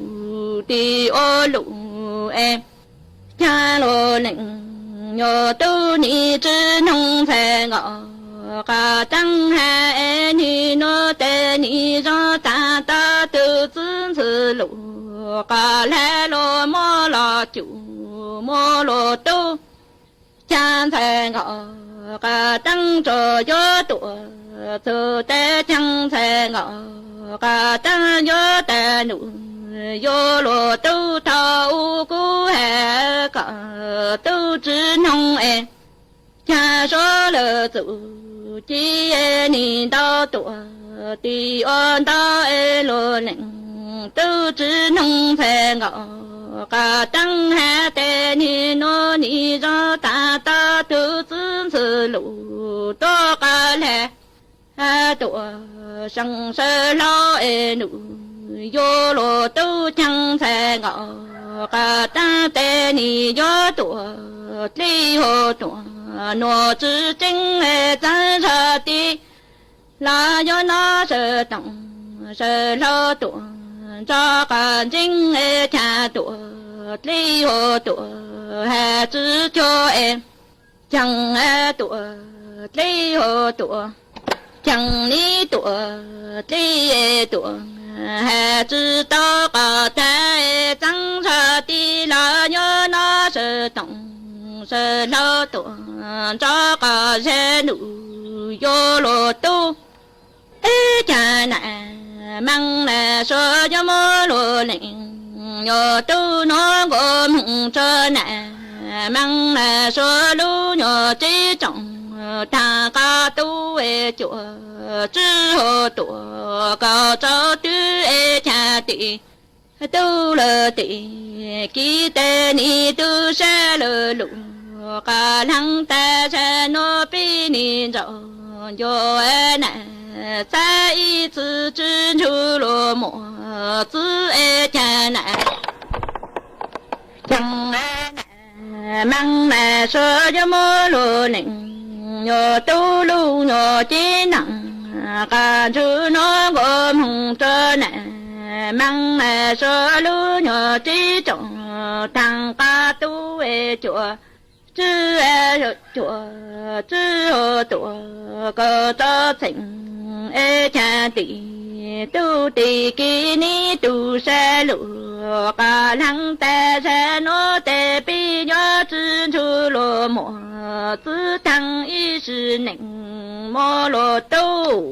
tim ua lug es Cag luag leej yuav tub nib Tswv Noog Ntxhais Ngam Qas Taab has es nib nuav tes nib zog taag tog tug txwv ntxhw lug qas hlab luag muab los cum muab luag tub. Cag Ntxhais Ngam Qas Taab tso yuav tuaj txug tes Cag Ntxhais Ngam Qas Taab yuav tag num yuav luag tub. Thaum ub kuv has kom tub Tswv Noog es Cag Suav Lwm Txum Ci es nib ntau tuaj tim ua ntau es luag leej tub Tswv Noog Ntxhais Ngam Qas Taab has tes nib nuav nib zog taag tog tug txwv ntxhw lug tuaj qas hlab tuaj seev sawv hlau es num yuav luag tub. Cag Ntxhais Ngam Qas Taab tes nib yuav tuaj dlej hauv tuaj nuav tswv tseeb es txeeb zog tib los yuav nov sawv toom sawv hlau tuaj nrov qas ntseeb es Cag tuaj dlej hauv tuaj has tswv cuag es Cag tuaj dlej hauv tuaj Cag nib tuaj dlej tuaj has tswv tau qas tag es txeeb zog tib los yuav nov sawv toom sawv hlau tuaj nrov qas zag num yuav luag tub. Eb Cag nam Maab nam Suav yuav muab luag leej yuav tub nuav nkaus moog rua nam Maab nam Suav lub nyuag tsib tsoom taag qas tub es cuam tswv hauv tuaj kaum rau twb es Cag tim tub lawm tim kiv tes nib tub sab lawm lug qas hlab tag zag nuav peb nib ntsaum ncua nam txhab ib txwv tswv ntsug luag muam txwv es Cag nam Cag nam Maab nam Suav yuav muab luag leej yuav tub lub nyuag cev nam qas ntsug nuav nkaus moog rua nam Maab nam Suav lub nyuag cev tsoom taag qas tub es cuam tswv, cuam tswv hauv tuaj kaum rau txheem es Cag tim tub tim kiv nib tub sab lug qas hlab tag zag nuav tes peb yuav tswv ntsug luag muam txwv taag ib sim neej muab luag tub.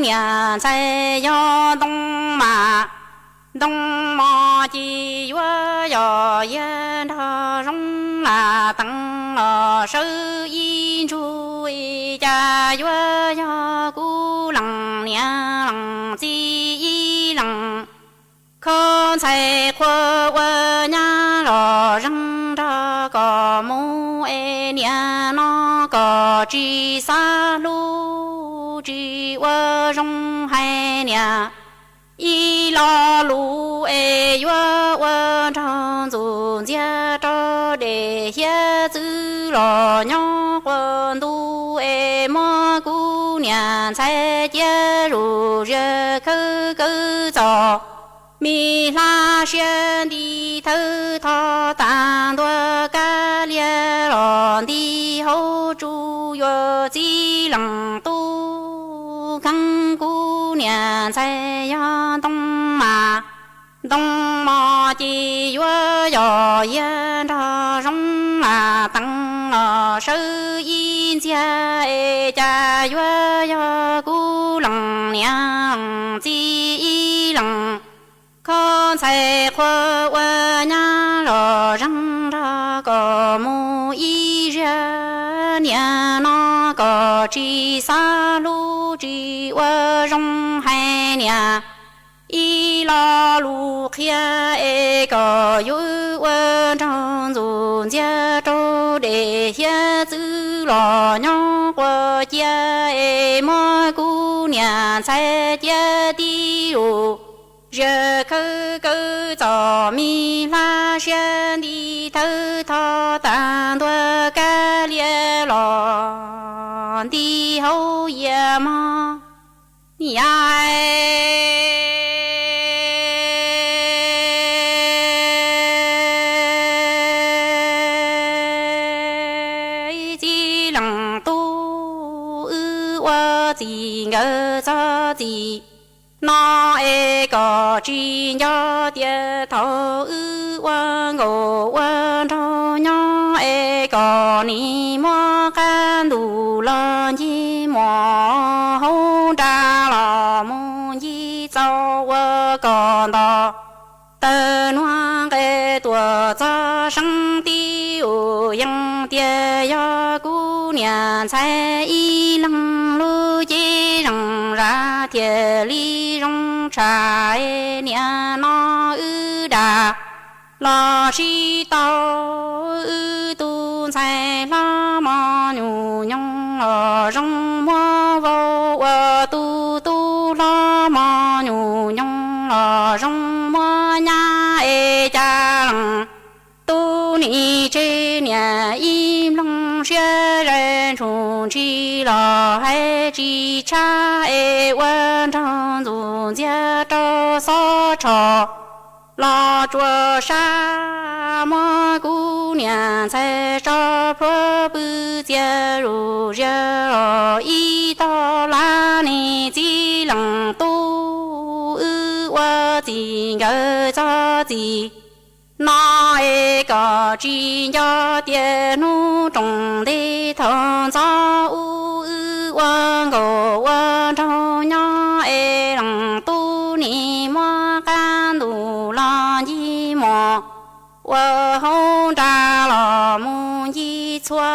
niam ntxhais yog ntoo mas, ntoo mos ces yuav yog yias nrog zoo lam teev los sawv ib ntsug es cas yuav yog kuv lees niam lees txiv ib lees. Kho ntxhais qhua ua nyab los zeeg nrog kom mus es niam no kom tsis xav hlub tsis ua zoo hais niam. Ib lo lus es yuav ua nraug ntxuj ntxiag rau dej hiab txwv los nyob quas ntuj es muab kuv niam ntxhais cia zuj zus khawb kawg txom mi hlab siab nti thawb tho tas ntua kab liag los nti hauv tsuj yuav txiv leej tub kheev kuv niam ntxhais yog ntoo mas, ntoo mos ces yuav yog yias nrog zoo lam teev los sawv ib ntxiag es cas yuav yog kuv lees niam lees txiv ib lees. Kho ntxhais qhua ua nyab los zeeg nrog kom mus ib zaug niam no kom tsis xav hlub tsis ua zoo hais niam. Ib lo lus qhia es kom yuav ua nraug ntxuj ntxiag rau dej hiab txwv los nyob quas cia es muab kuv niam ntxhais cia tib zus zia khawb kawg txom mi hlab siab nti thawb tho tas ntua kab liag los nti hauv yias mog. Niam, txiv leej tub, wb ua txij nkawm txog txij no es kom tsis nco tias thaum wb ua nkauj ua nraug nyob es kom nim muab qab ntuj los ncig muas hauv nras los mus ncig txaus ua kom nto tawg nuag nqe tuaj txog seeb tib ua yees tias yog kuv niam ntxhais ib leeg lub cev zeej zam thiaj li zoo tshaj niam no wb dag los sib tau wb tus ntxhais hlob mos nyuj nyoos los zoo muab vau ua tus tub hlob mos nyuj nyoos los zoo muab nyab es cas leej tub nim tseg niam ib nploog siab zais ntshum ntshis los hais tsis tshab es ua nraug ntxuj ntxiag rau xob tsho los tsuas sab muab kuv niam ntxhais tso plhuav pw txias zuj zus los ib tog lab niam txiv leej tub wb ua txij nkawm txog txij no es kom tsis nco tias hnub rooj ntev thaum ntxov ub wb ua nkauj ua nraug nyob es leej tub nim muab qab ntuj los ncig muas ua hauv nras los mus ncig txhua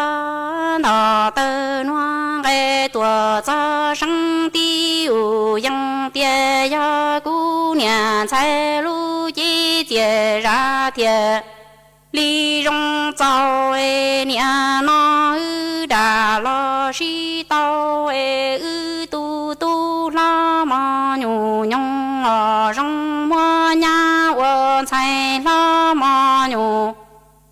nto tawg nuag nqe tuaj txog seeb tib ua yees tias yog kuv niam ntxhais lub cev txias zam thiaj li zoo txaus es niam no wb dag los sib tau es wb tus tub hlob mos nyuj nyoos los zoo muab nyab ua ntxhais hlob mos nyuj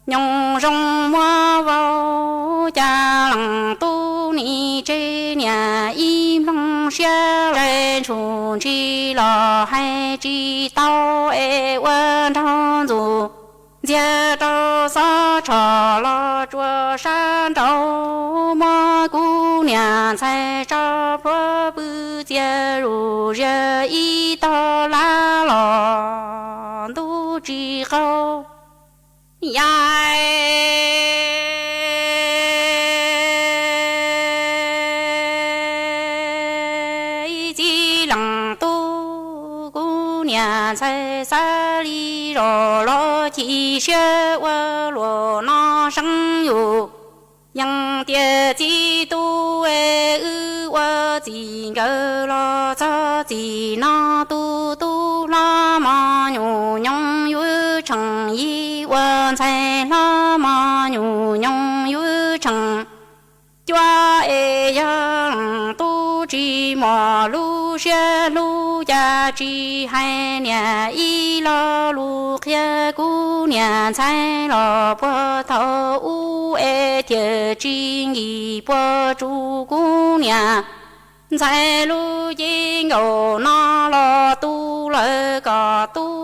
nyoos zoo muab vau cas leej tub nim tseg niam ib nploog siab zais ntshum ntshis los hais tsis tau es ua nraug ntxuj ntxiag rau xob tsho los tsuas sab nraud muab kuv niam ntxhais tso plhuav pw txias zuj zus ib tog lab los ntub tsis qaug. Yam txiv leej tub, kuv niam ntxhais xav li zos los chim siab ua luaj no seeb yus. Yeej tias txiv tub es wb ua txij nkawm los txog txij no, tus tub hlob mos nyuj nyoos yuav tsheej yig, ua ntxhais hlob mos nyuj nyoos yuav tsheej cuab es yog leej tub tsis muaj lub siab hlub, cas tsis hais niam ib lo lus qhia kuv niam ntxhais los puag thaum ub es thiaj tsis nkim puas tsuaj kuv niam ntxhais lub cev nkaus no los tu lawm kom tub.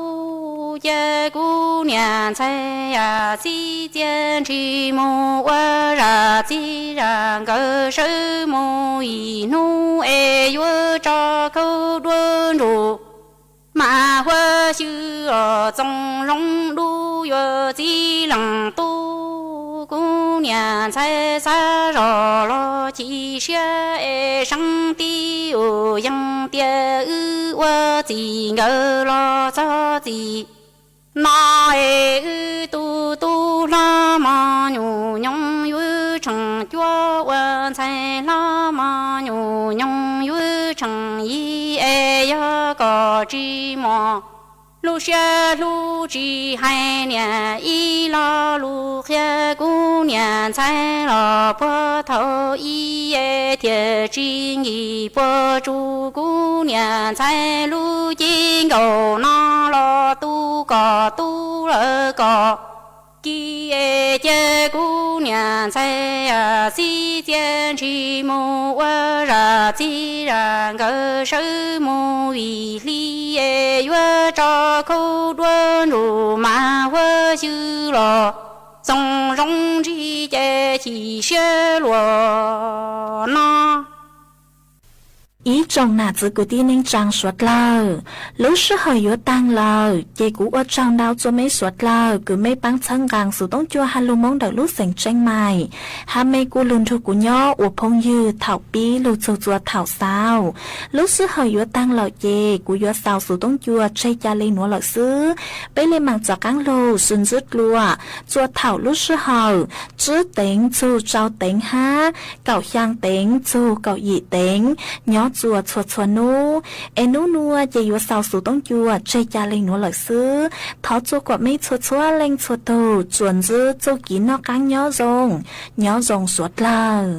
Ces kuv niam ntxhais yam txib txiaj ntsig mus ua zam txij zam nkawm sawv mus ib hnub es yuav tso khaub dua ntsum mas huab xyw os txoos zoo dub yuav txiv leej tub. Kuv niam ntxhais xav zog los chim siab es seeb tib ua, yeej tias wb ua txij nkawm los txog txij no es wb tus tub hlob mos nyuj nyoos yuav tsheej cuab, ua ntxhais hlob mos nyuj nyoos yuav tsheej yig es yog kom tsis muaj lub siab hlub, tsis hais niam ib lo lus qhia kuv niam ntxhais los puag thaum ub es thiaj tsis nkim puas tsuaj kuv niam ntxhais lub cev nkaus no los tu kom tub lawm kom kis es cia kuv niam ntxhais yam txib txiaj ntsig mus ua zam txij zam nkawm sawv mus ib hlis es yuav tso khaub dua ntsum mas huab xyw los txoos zoo ntsig ces chim siab luaj no. Ib tsoom nam txiv kwv tij neej tsaa suav dlawg, lub sij hawm yuav taag lawm ces kuv ua tsaug ntau txug mej suav dlawg kws mej paab txhawb nqaa Xov Tooj Cua hab lug Moob ntawm lub xeev Tsheej Maim, hab mej kuj lug nrug kuv nyob ua phooj ywg thaum pib lug txug txua thaum xaus. Lub sij hawm yuav taag lawm ces kuv yuav xaus Xov Tooj Cua tseg ca le nuav lawm xwb. Peb le maam rov qaab lug sib ntsib dlua txua thaum lub sij hawm tsib teev txug rau teev hab kaum xyaa teev txug kaum yim teev nyob txua txhua txhua nub. Es nub nua ces yuav xaus Xov Tooj Cua tseg ca le nuav lawm xwb. Thov txua kuas mej txhua txhua leej txhua tug tsuas ntsib txuj ci noj qaab nyob zoo, nyob zoo suav dlawg.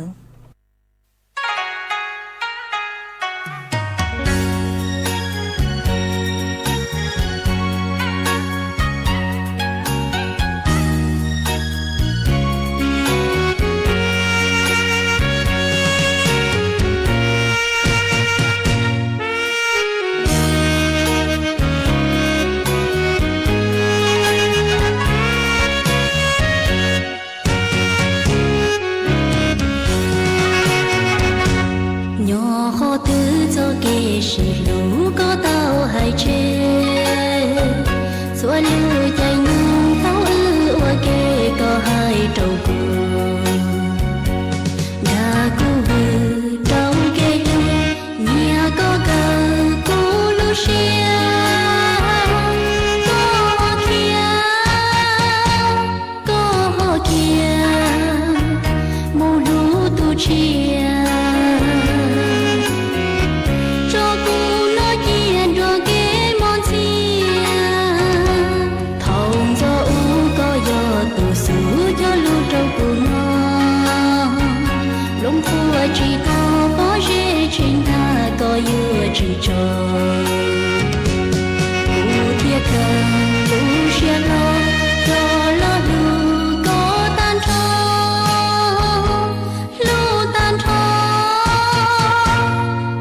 Nyob qhov twg txoj kev sib hlub koj tau hais tseg, txhua lub caij nyoog thaum wb ua ke koj hais rau kuv, nrog kuv hwm rau kev hlub, nyiam koj kawg kuv lub siab, koj khiav koj ho khiav mus hlub tus tshiab, tso kuv noj cia nrog kev mos ntxhias. Thaum ntxov ub koj yog tus xub cog lug rau kuv noj, nplooj qhuav tsis tau pob zeb tsis ntag koj yuav tsis tso. Kuv thiaj kawg lub siab hlob, cog lug hlub koj tag nrho, hlub tag nrho,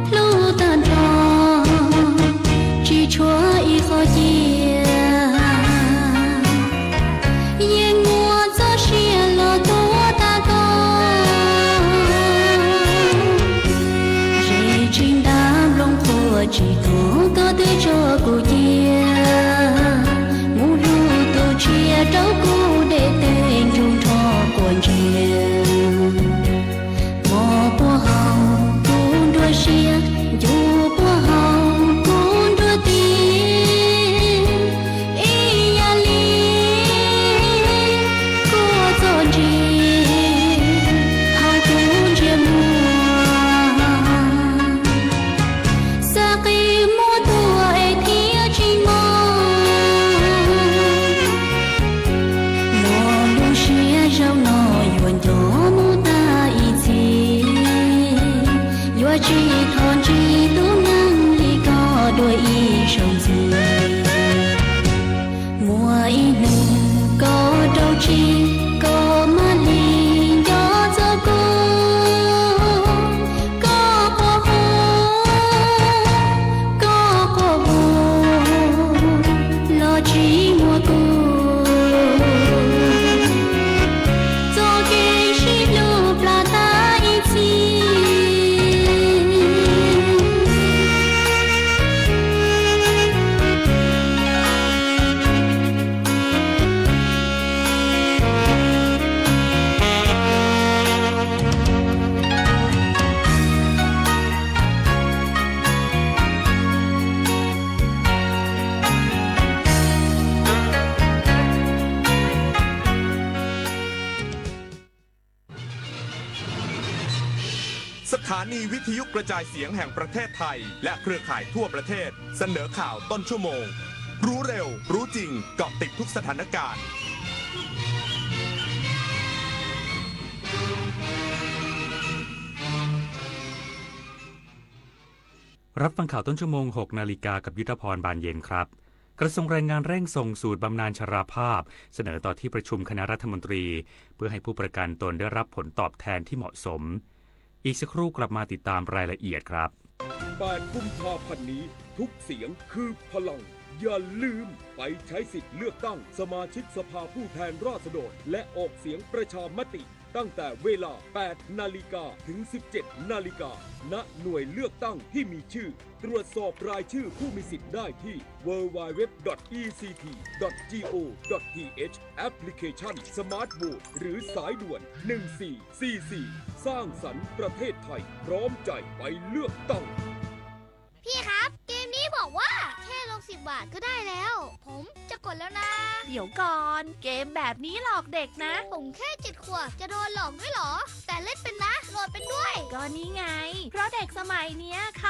hlub tag nrho, tsis tshuav ib qho cia. Yeej muaj txoj sia los tuav tag koj, zeb tsis ntag nplooj qhuav tsis tau koj twb tso kuv cia, mus hlub tus tshiab rau kuv dej teg nrug nrho quas ntsia. Mos puag hau kuv nruab siab, ncu puag hau สถานีวิทยุกระจายเสียงแห่งประเทศไทย และเครือข่ายทั่วประเทศ เสนอข่าวต้นชั่วโมง รู้เร็ว รู้จริง เกาะติดทุกสถานการณ์ รับฟังข่าวต้นชั่วโมง หกนาฬิกา กับยุทธพร บานเย็นครับ กระทรวงแรงงานเร่งส่งสูตรบำนาญชราภาพ เสนอต่อที่ประชุมคณะรัฐมนตรี เพื่อให้ผู้ประกันตนได้รับผลตอบแทนที่เหมาะสม อีกสักครู่กลับมาติดตามรายละเอียดครับ แปดกุมภาพันธ์นี้ ทุกเสียงคือพลัง อย่าลืมไปใช้สิทธิ์เลือกตั้งสมาชิกสภาผู้แทนราษฎร และออกเสียงประชามติ ตั้งแต่เวลา แปดนาฬิกา ถึง สิบเจ็ดนาฬิกา ณ หน่วยเลือกตั้งที่มีชื่อ ตรวจสอบรายชื่อผู้มีสิทธิ์ได้ที่ ดับเบิลยู ดับเบิลยู ดับเบิลยู ดอท อี ซี ที ดอท จี โอ ดอท ที เอช แอปพลิเคชัน Smart Vote หรือสายด่วน หนึ่งสี่สี่สี่ สร้างสรรค์ประเทศไทย พร้อมใจไปเลือกตั้ง พี่ครับ เกมนี้บอกว่าแค่ลงสิบบาทก็ได้แล้ว ผมจะกดแล้วนะ เดี๋ยวก่อน เกมแบบนี้หลอกเด็กนะ ผมแค่เจ็ดขวบ จะโดนหลอกด้วยเหรอ แต่เล่นเป็นนะ โหลดเป็นด้วย ก็นี่ไง เพราะเด็กสมัยเนี้ยเขา